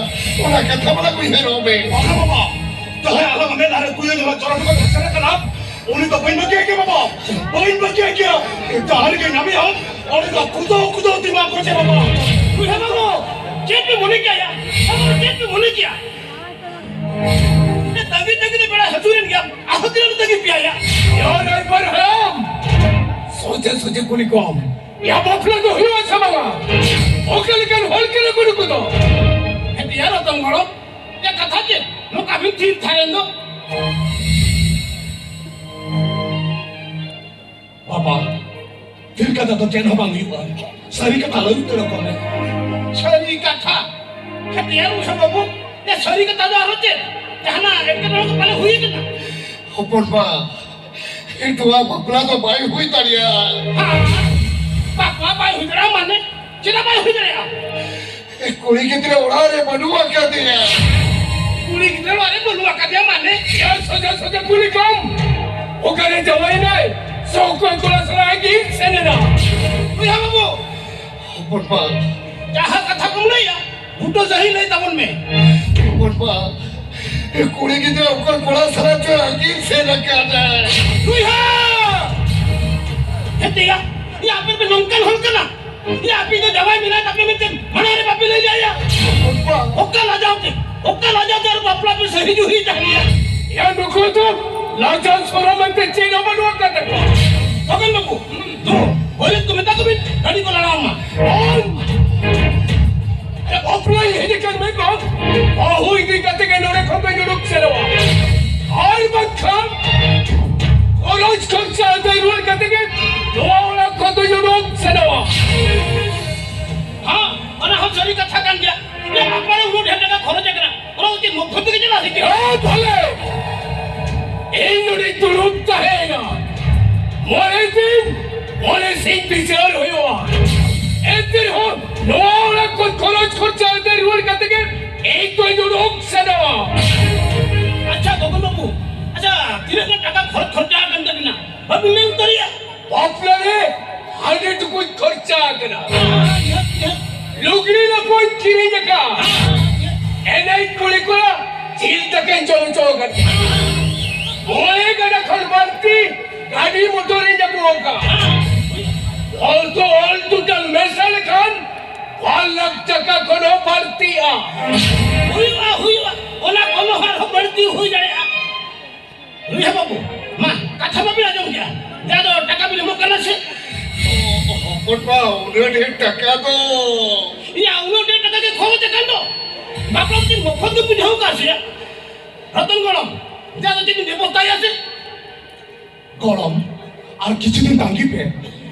ᱚᱱᱟ ᱠᱟᱛᱷᱟ ᱢᱟᱲᱟᱝ ᱩᱭᱦᱟᱹᱨᱚᱜ ᱢᱮ᱾ ᱵᱟᱝᱟ ᱵᱟᱵᱟ, ᱡᱟᱦᱟᱸᱭ ᱟᱞᱟᱝ ᱢᱮᱫ ᱞᱟᱦᱟ ᱨᱮ ᱠᱩᱲᱤ ᱦᱚᱲ ᱪᱚᱨᱚᱠ ᱠᱟᱛᱮ ᱥᱮᱱ ᱟᱠᱟᱱᱟ, ᱩᱱᱤ ᱫᱚ ᱵᱟᱹᱧ ᱵᱟᱹᱜᱤᱭᱟᱭ ᱠᱮᱭᱟ ᱵᱟᱵᱟ, ᱵᱟᱹᱧ ᱵᱟᱹᱜᱤᱭᱟᱭ ᱠᱮᱭᱟ᱾ ᱡᱟᱦᱟᱸ ᱨᱮᱜᱮ ᱧᱟᱢᱮᱭᱟ, ᱚᱸᱰᱮ ᱫᱚ ᱠᱩᱫᱟᱹᱣ ᱠᱩᱫᱟᱹᱣ ᱛᱮ ᱢᱟᱜ ᱜᱚᱡᱮ ᱵᱟᱵᱟ᱾ ᱵᱚᱭᱦᱟ ᱵᱟᱹᱵᱩ, ᱪᱮᱫ ᱯᱮ ᱢᱚᱱᱮ ᱠᱮᱭᱟ? ᱟᱵᱚ ᱪᱮᱫ ᱯᱮ ᱢᱚᱱᱮ ᱠᱮᱭᱟ? ᱮ, ᱛᱟᱺᱜᱤ ᱛᱟᱺᱜᱤ ᱛᱮ ᱵᱮᱲᱟ ᱦᱟᱹᱥᱩᱨᱮᱱ ᱜᱮᱭᱟ, ᱟᱨᱦᱚᱸ ᱛᱤᱱᱟᱹᱜ ᱮᱢ ᱛᱟᱺᱜᱤ ᱯᱮᱭᱟ ᱭᱟ? ᱭᱟ ᱨᱟᱭᱵᱟᱨ ᱦᱟᱲᱟᱢ, ᱥᱚᱡᱷᱮ ᱥᱚᱡᱷᱮ ᱠᱩᱞᱤ ᱠᱚᱢ, ᱭᱟ ᱵᱟᱯᱞᱟ ᱫᱚ ᱦᱩᱭᱩᱜᱼᱟ ᱥᱮ ᱵᱟᱝᱟ? ᱚᱠᱟ ᱞᱮᱠᱟᱱ ᱦᱚᱲ ᱠᱟᱱᱟ ᱠᱚ ᱱᱩᱠᱩ ᱫᱚ? ᱦᱮᱸ, ᱭᱟ ᱨᱚᱛᱚᱱ ᱜᱚᱲᱚᱢ, ᱮ ᱠᱟᱛᱷᱟ ᱪᱮᱫ? ᱱᱚᱝᱠᱟ ᱵᱤᱱ ᱛᱷᱤᱨ ᱛᱷᱟᱨ ᱮᱱ ᱫᱚ? ᱵᱟᱵᱟ, ᱛᱷᱤᱨ ᱠᱟᱛᱷᱟ ᱫᱚ ᱪᱮᱫ ᱦᱚᱸ ᱵᱟᱝ ᱦᱩᱭᱩᱜᱼᱟ᱾ ᱥᱟᱹᱨᱤ ᱠᱟᱛᱷᱟ ᱞᱟᱹᱭ ᱩᱛᱟᱹᱨ ᱟᱠᱚ ᱢᱮ᱾ ᱥᱟᱹᱨᱤ ᱠᱟᱛᱷᱟ? ᱦᱮᱸ, ᱛᱮᱭᱟᱨ ᱢᱩᱥᱟ ᱵᱟᱹᱵᱩ, ᱮ, ᱥᱟᱹᱨᱤ ᱠᱟᱛᱷᱟ ᱫᱚ ᱟᱨᱦᱚᱸ ᱪᱮᱫ? ᱡᱟᱦᱟᱱᱟᱜ ᱮᱴᱠᱮᱴᱚᱬᱮ ᱠᱚ ᱯᱟᱞᱮ ᱦᱩᱭ ᱟᱠᱟᱱᱟ? ᱦᱚᱯᱚᱱ ᱵᱟ, ᱱᱚᱣᱟ ᱵᱟᱯᱞᱟ ᱫᱚ ᱵᱟᱭ ᱦᱩᱭ ᱫᱟᱲᱮᱭᱟᱜᱼᱟ᱾ ᱦᱮᱸ, ᱵᱟᱯᱞᱟ ᱵᱟᱭ ᱦᱩᱭ ᱫᱟᱲᱮᱭᱟᱜᱼᱟ ᱢᱟᱱᱮ? ᱪᱮᱫᱟᱜ ᱵᱟᱭ ᱦᱩᱭ ᱫᱟᱲᱮᱭᱟᱜᱼᱟ? ᱠᱩᱲᱤ ᱜᱤᱫᱽᱨᱟᱹ ᱚᱲᱟᱜ ᱨᱮ ᱵᱟᱹᱱᱩᱜ ᱟᱠᱟᱫᱮᱭᱟ᱾ ᱠᱩᱲᱤ ᱜᱤᱫᱽᱨᱟᱹ ᱚᱲᱟᱜ ᱨᱮ ᱵᱟᱹᱱᱩᱜ ᱟᱠᱟᱫᱮᱭᱟ ᱢᱟᱱᱮ? ᱭᱟ ᱥᱚᱡᱟ ᱥᱚᱡᱟ ᱠᱩᱞᱤ ᱠᱚᱢ᱾ ᱚᱠᱟᱨᱮ ᱡᱟᱶᱟᱭ ᱮᱱᱟᱭ? ᱥᱮ ᱚᱠᱚᱭ ᱠᱚᱲᱟ ᱥᱟᱞᱟᱜ ᱮ ᱜᱤᱨ ᱥᱮᱱ ᱮᱱᱟ? ᱵᱚᱭᱦᱟ ᱵᱟᱹᱵᱩ, ᱦᱚᱯᱚᱱ ᱵᱟ, ᱡᱟᱦᱟᱸ ᱠᱟᱛᱷᱟ ᱠᱚᱢ ᱞᱟᱹᱭᱟ, ᱵᱩᱴᱟᱹ ᱥᱟᱹᱦᱤ ᱞᱟᱹᱭ ᱛᱟᱵᱚᱱ ᱢᱮ᱾ ᱦᱚᱯᱚᱱ ᱵᱟ, ᱠᱩᱲᱤ ᱜᱤᱫᱽᱨᱟᱹ ᱚᱠᱚᱭ ᱠᱚᱲᱟ ᱥᱟᱞᱟᱜ ᱪᱚ ᱟᱹᱜᱤᱨ ᱥᱮᱱ ᱟᱠᱟᱱᱟ᱾ ᱵᱚᱭᱦᱟ! ᱦᱮᱸ ᱛᱮᱭᱟ, ᱭᱟ ᱟᱯᱮ ᱯᱮ ᱱᱚᱝᱠᱟᱱ ᱦᱚᱲ ᱠᱟᱱᱟ? ᱭᱟ ᱟᱯᱮ ᱫᱚ ᱡᱟᱶᱟᱭ ᱢᱮᱱᱟᱭ ᱛᱟᱯᱮ ᱢᱮᱱᱛᱮ ᱢᱟᱲᱟᱝ ᱨᱮ ᱵᱟᱯᱮ ᱞᱟᱹᱭ ᱞᱮᱭᱟ? ᱦᱚᱯᱚᱱ ᱵᱟ᱾ ᱚᱠᱟ ᱞᱟᱡᱟᱣ ᱛᱮ, ᱚᱠᱟ ᱞᱟᱡᱟᱣ ᱛᱮ ᱟᱨ ᱵᱟᱯᱞᱟ ᱯᱮ ᱥᱟᱹᱦᱤ ᱡᱩᱦᱤ ᱛᱟᱦᱮᱸᱭᱟ? ᱭᱟ ᱱᱩᱠᱩ ᱫᱚ ᱞᱟᱡᱟᱣ ᱥᱚᱨᱚᱢ ᱢᱮᱱᱛᱮ ᱪᱮᱫ ᱦᱚᱸ ᱵᱟᱹᱱᱩᱜ ᱟᱠᱟᱫ ᱛᱟᱠᱚᱣᱟ᱾ ᱠᱷᱚᱜᱮᱱ ᱵᱟᱹᱵᱩ, ᱫᱩ, ᱯᱚᱭᱞᱤ ᱠᱚ ᱢᱮᱛᱟ ᱠᱚᱵᱤᱱ, ᱜᱟᱹᱰᱤ ᱠᱚ ᱞᱟᱲᱟᱣ ᱢᱟ᱾ ᱵᱟᱝ! ᱮ, ᱵᱟᱯᱞᱟ ᱦᱮᱡ ᱟᱠᱟᱱ ᱢᱮ ᱵᱟᱝ? ᱵᱟᱹᱦᱩ ᱤᱫᱤ ᱠᱟᱛᱮ ᱜᱮ ᱱᱚᱰᱮ ᱠᱷᱚᱱ ᱫᱚᱧ ᱩᱰᱩᱠ ᱥᱮᱱᱚᱜᱼᱟ᱾ ᱟᱨ ᱵᱟᱝᱠᱷᱟᱱ ᱠᱷᱚᱨᱚᱪ ᱠᱷᱚᱨᱪᱟ ᱟᱹᱫᱟᱹᱭ ᱨᱩᱣᱟᱹᱲ ᱠᱟᱛᱮ ᱜᱮ ᱱᱚᱣᱟ ᱚᱲᱟᱜ ᱠᱷᱚᱱ ᱫᱚᱧ ᱩᱰᱩᱠ ᱥᱮᱱᱚᱜᱼᱟ᱾ ᱦᱮᱸ, ᱚᱱᱟ ᱦᱚᱸ ᱥᱟᱹᱨᱤ ᱠᱟᱛᱷᱟ ᱠᱟᱱ ᱜᱮᱭᱟ᱾ ᱤᱧᱟᱹᱜ ᱵᱟᱯᱞᱟ ᱨᱮ ᱩᱱᱟᱹᱜ ᱰᱷᱮᱨ ᱴᱟᱠᱟ ᱠᱷᱚᱨᱚᱪ ᱟᱠᱟᱱᱟ, ᱚᱱᱟ ᱫᱚ ᱪᱮᱫ ᱢᱚᱯᱷᱚᱛ ᱛᱮᱜᱮ ᱪᱟᱞᱟᱜᱼᱟ ᱥᱮ ᱪᱮᱫ? ᱦᱮᱸ, ᱵᱷᱟᱞᱮ᱾ ᱤᱧ ᱱᱚᱰᱮᱧ ᱫᱩᱲᱩᱵ ᱛᱟᱦᱮᱸᱭᱮᱱᱟ᱾ ᱢᱚᱬᱮ ᱫᱤᱱ, ᱢᱚᱬᱮ ᱥᱤᱧ ᱵᱤᱪᱟᱹᱨ ᱦᱩᱭᱩᱜᱼᱟ᱾ ᱮᱱᱛᱮ ᱨᱮᱦᱚᱸ ᱱᱚᱣᱟ ᱚᱲᱟᱜ ᱠᱷᱚᱱ ᱠᱷᱚᱨᱚᱪ ᱠᱷᱚᱨᱪᱟ ᱟᱹᱫᱟᱹᱭ ᱨᱩᱣᱟᱹᱲ ᱠᱟᱛᱮ ᱜᱮ ᱤᱧ ᱫᱚᱧ ᱩᱰᱩᱠ ᱥᱮᱱᱚᱜᱼᱟ᱾ ᱟᱪᱪᱷᱟ, ᱜᱚᱜᱚᱞ ᱵᱟᱹᱵᱩ, ᱟᱪᱪᱷᱟ, ᱛᱤᱱᱟᱹᱜ ᱜᱟᱱ ᱴᱟᱠᱟ ᱠᱷᱚᱨᱚᱪ ᱠᱷᱚᱨᱪᱟ ᱟᱠᱟᱱ ᱛᱟᱵᱤᱱᱟ? ᱵᱟᱹᱵᱤᱱ ᱞᱟᱹᱭ ᱩᱛᱟᱹᱨᱮᱜᱼᱟ? ᱵᱟᱯᱞᱟ ᱨᱮ ᱦᱟᱺᱰᱤ ᱴᱩᱠᱩᱡ ᱠᱷᱚᱨᱪᱟ ᱟᱠᱟᱱᱟ᱾ ᱞᱩᱜᱽᱲᱤ ᱞᱟᱯᱚᱧ ᱠᱤᱨᱤᱧ ᱟᱠᱟᱫ᱾ ᱮᱱᱮᱡ ᱠᱩᱲᱤ ᱠᱚᱲᱟ ᱡᱤᱞ ᱫᱟᱠᱟᱧ ᱡᱚᱢ ᱦᱚᱪᱚ ᱟᱠᱟᱫ ᱠᱚᱣᱟ᱾ ᱢᱚᱬᱮ ᱜᱟᱰᱟ ᱠᱷᱚᱱ ᱵᱟᱹᱲᱛᱤ ᱜᱟᱹᱰᱤ ᱢᱚᱴᱚᱨᱤᱧ ᱟᱹᱜᱩ ᱟᱠᱟᱫᱼᱟ᱾ ᱚᱞ ᱫᱚ ᱚᱞ ᱴᱳᱴᱟᱞ ᱢᱮᱥᱟ ᱞᱮᱠᱷᱟᱱ ᱵᱟᱨ ᱞᱟᱠᱷ ᱴᱟᱠᱟ ᱠᱷᱚᱱ ᱦᱚᱸ ᱵᱟᱹᱲᱛᱤᱜᱼᱟ᱾ ᱦᱩᱭᱩᱜᱼᱟ, ᱦᱩᱭᱩᱜᱼᱟ, ᱚᱱᱟ ᱠᱷᱚᱱ ᱦᱚᱸ ᱟᱨᱦᱚᱸ ᱵᱟᱹᱲᱛᱤ ᱦᱩᱭ ᱫᱟᱲᱮᱭᱟᱜᱼᱟ᱾ ᱱᱩᱭ ᱦᱚᱸ ᱵᱟᱹᱵᱩ, ᱢᱟ, ᱠᱟᱛᱷᱟ ᱢᱟᱵᱤᱱ ᱟᱸᱡᱚᱢ ᱠᱮᱜᱼᱟ᱾ ᱡᱟ ᱫᱚ ᱴᱟᱠᱟ ᱵᱤᱱ ᱮᱢᱚᱜ ᱠᱟᱱᱟ ᱥᱮ? ᱦᱚᱯᱚᱱ ᱵᱟ, ᱩᱱᱟᱹᱜ ᱰᱷᱮᱨ ᱴᱟᱠᱟ ᱫᱚ᱾ ᱤᱭᱟ, ᱩᱱᱟᱹᱜ ᱰᱷᱮᱨ ᱴᱟᱠᱟ ᱜᱮ ᱠᱷᱚᱨᱚᱪ ᱟᱠᱟᱱ ᱫᱚ᱾ ᱵᱟᱯᱞᱟ ᱫᱤᱱ ᱢᱚᱠᱷᱚᱱ ᱫᱚ ᱵᱩᱡᱷᱟᱹᱣ ᱠᱟᱜ ᱥᱮ? ᱨᱚᱛᱚᱱ ᱜᱚᱲᱚᱢ, ᱡᱟ ᱫᱚ ᱪᱮᱫ ᱵᱤᱱ ᱵᱮᱵᱚᱥᱛᱷᱟᱭᱟ ᱥᱮ? ᱜᱚᱲᱚᱢ, ᱟᱨ ᱠᱤᱪᱷᱩ ᱫᱤᱱ ᱛᱟᱺᱜᱤ ᱯᱮ,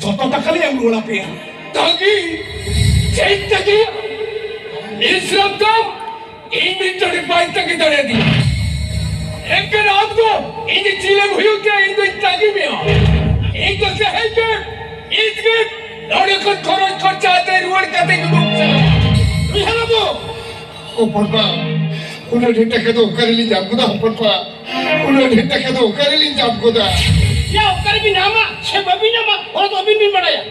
ᱡᱚᱛᱚ ᱴᱟᱠᱟ ᱞᱮ ᱮᱢ ᱨᱩᱣᱟᱹᱲ ᱟᱯᱮᱭᱟ᱾ ᱛᱟᱺᱜᱤ? ᱪᱮᱫ ᱛᱟᱺᱜᱤ? ᱤᱥᱨᱟᱯ ᱫᱟᱢ, ᱤᱧ ᱢᱤᱫ ᱰᱚᱸᱰᱮ ᱵᱟᱭ ᱛᱟᱺᱜᱤ ᱫᱟᱲᱮᱭᱟᱫᱤᱧᱟ᱾ ᱮᱱᱠᱷᱟᱱ ᱟᱢ ᱫᱚ ᱤᱧ ᱪᱤᱞᱮᱢ ᱦᱩᱭᱩᱜ ᱛᱮ ᱤᱧ ᱫᱚᱧ ᱛᱟᱺᱜᱤ ᱢᱮᱭᱟ? ᱤᱧ ᱫᱚ ᱛᱮᱦᱮᱧ ᱜᱮ, ᱱᱤᱛ ᱜᱮ ᱱᱚᱰᱮ ᱠᱷᱚᱱ ᱠᱷᱚᱨᱚᱪ ᱠᱷᱚᱨᱪᱟ ᱟᱛᱮ ᱨᱩᱣᱟᱹᱲ ᱠᱟᱛᱮ ᱜᱮ ᱩᱰᱩᱠ ᱪᱟᱞᱟᱜ᱾ ᱩᱭᱦᱟᱹᱨ ᱟᱵᱚ᱾ ᱦᱚᱯᱚᱱ ᱵᱟ, ᱩᱱᱟᱹᱜ ᱰᱷᱮᱨ ᱴᱟᱠᱟ ᱫᱚ ᱚᱠᱟ ᱨᱮᱞᱤᱧ ᱧᱟᱢ ᱜᱚᱫᱟ ᱦᱚᱯᱚᱱ ᱵᱟ? ᱩᱱᱟᱹᱜ ᱰᱷᱮᱨ ᱴᱟᱠᱟ ᱫᱚ ᱚᱠᱟ ᱨᱮᱞᱤᱧ ᱧᱟᱢ ᱜᱚᱫᱟ? ᱭᱟ, ᱚᱠᱟ ᱨᱮᱵᱤᱱ ᱧᱟᱢᱟ ᱥᱮ ᱵᱟᱹᱵᱤᱱ ᱧᱟᱢᱟ, ᱚᱱᱟ ᱫᱚ ᱟᱹᱵᱤᱱ ᱵᱤᱱ ᱵᱟᱲᱟᱭᱟ᱾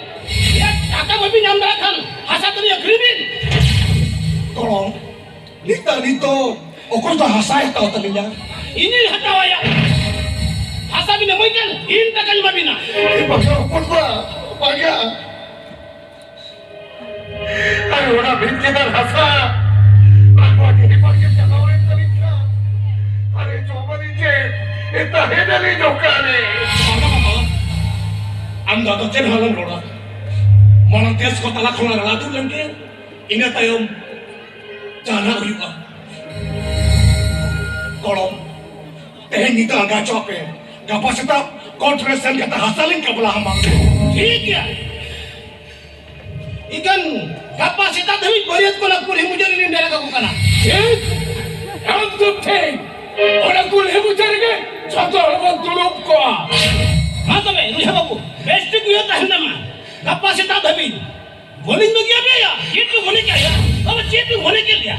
ᱭᱟ, ᱴᱟᱠᱟ ᱵᱟᱹᱵᱤᱱ ᱧᱟᱢ ᱫᱟᱲᱮᱭᱟᱜ ᱠᱷᱟᱱ ᱦᱟᱥᱟ ᱛᱟᱹᱞᱤᱧ ᱟᱹᱠᱷᱨᱤᱧ ᱵᱤᱱ᱾ ᱜᱚᱲᱚᱢ, ᱱᱤᱛ ᱫᱚ, ᱱᱤᱛ ᱫᱚ ᱚᱠᱚᱭ ᱫᱚ ᱦᱟᱥᱟᱭ ᱦᱟᱛᱟᱣ ᱛᱟᱹᱞᱤᱧᱟ? ᱤᱧᱤᱧ ᱦᱟᱛᱟᱣᱟᱭᱟ᱾ ᱦᱟᱥᱟ ᱵᱤᱱ ᱮᱢᱟᱹᱧ ᱠᱷᱟᱱ ᱤᱧ ᱴᱟᱠᱟᱧ ᱮᱢᱟ ᱵᱤᱱᱟ᱾ ᱮ ᱵᱟᱝᱟ ᱦᱚᱯᱚᱱ ᱵᱟ, ᱵᱟᱝᱟ᱾ ᱟᱨ ᱚᱱᱟ ᱵᱷᱤᱛ ᱪᱮᱛᱟᱱ ᱦᱟᱥᱟ, ᱟᱨ ᱱᱚᱣᱟ ᱰᱤᱦᱤ ᱵᱟᱲᱜᱮ ᱪᱟᱞᱟᱣ ᱞᱮᱱ ᱛᱟᱹᱞᱤᱧ ᱠᱷᱟᱱ, ᱟᱨᱮ ᱡᱚᱢᱟᱞᱤᱧ ᱪᱮᱫ? ᱮ, ᱛᱟᱦᱮᱱᱟᱞᱤᱧ ᱚᱠᱟᱨᱮ? ᱵᱟᱵᱟ, ᱵᱟᱵᱟ, ᱟᱢ ᱫᱚ ᱟᱫᱚ ᱪᱮᱫ ᱦᱚᱸ ᱟᱞᱚᱢ ᱨᱚᱲᱟ᱾ ᱢᱟᱲᱟᱝ ᱫᱮᱥ ᱠᱚ ᱛᱟᱞᱟ ᱠᱷᱚᱱ ᱞᱟᱲᱟ ᱛᱩᱫ ᱞᱮᱱ ᱜᱮ, ᱤᱱᱟᱹ ᱛᱟᱭᱚᱢ ᱡᱟᱦᱟᱱᱟᱜ ᱦᱩᱭᱩᱜᱼᱟ᱾ ᱜᱚᱲᱚᱢ, ᱛᱮᱦᱮᱧ ᱧᱤᱫᱟᱹ ᱟᱸᱜᱟ ᱦᱚᱪᱚ ᱟᱯᱮ, ᱜᱟᱯᱟ ᱥᱮᱛᱟᱜ ᱠᱳᱨᱴ ᱨᱮ ᱥᱮᱱ ᱠᱟᱛᱮ ᱦᱟᱥᱟ ᱞᱤᱧ ᱠᱟᱵᱞᱟ ᱟᱢᱟ᱾ ᱴᱷᱤᱠ ᱜᱮᱭᱟ᱾ ᱤᱠᱷᱟᱹᱱ ᱜᱟᱯᱟ ᱥᱮᱛᱟᱜ ᱫᱷᱟᱹᱵᱤᱡ ᱵᱟᱹᱨᱭᱟᱹᱛ ᱠᱚ ᱚᱱᱟ ᱠᱩᱞᱦᱤ ᱢᱩᱪᱟᱹᱫ ᱨᱮᱞᱤᱧ ᱰᱮᱨᱟ ᱠᱟᱠᱚ ᱠᱟᱱᱟ᱾ ᱴᱷᱤᱠ, ᱮᱠᱫᱚᱢ ᱴᱷᱤᱠ᱾ ᱚᱱᱟ ᱠᱩᱞᱦᱤ ᱢᱩᱪᱟᱹᱫ ᱨᱮᱜᱮ ᱡᱚᱛᱚ ᱦᱚᱲ ᱵᱚᱱ ᱫᱩᱲᱩᱵ ᱠᱚᱜᱼᱟ᱾ ᱢᱟ ᱛᱚᱵᱮ, ᱨᱩᱡᱷᱟᱹ ᱵᱟᱹᱵᱩ, ᱵᱮᱥ ᱴᱷᱤᱠ ᱩᱭᱦᱟᱹᱨ ᱛᱟᱦᱮᱱ ᱛᱟᱢᱟ᱾ ᱜᱟᱯᱟ ᱥᱮᱛᱟᱜ ᱫᱷᱟᱹᱵᱤᱡ ᱵᱟᱹᱞᱤᱧ ᱵᱟᱹᱜᱤᱭᱟ ᱯᱮᱭᱟ᱾ ᱪᱮᱫ ᱯᱮ ᱢᱚᱱᱮ ᱠᱮᱫ ᱞᱮᱭᱟ? ᱵᱟᱵᱟ, ᱪᱮᱫ ᱯᱮ ᱢᱚᱱᱮ ᱠᱮᱫ ᱞᱮᱭᱟ?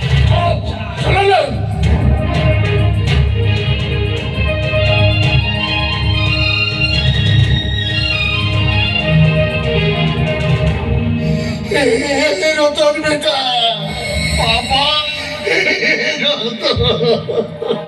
ᱪᱚᱞᱚ ᱞᱮ᱾ ᱮ, ᱨᱚᱛᱚᱱ ᱵᱮᱴᱟ, ᱯᱟᱯᱟ, ᱨᱚᱛᱚᱱ᱾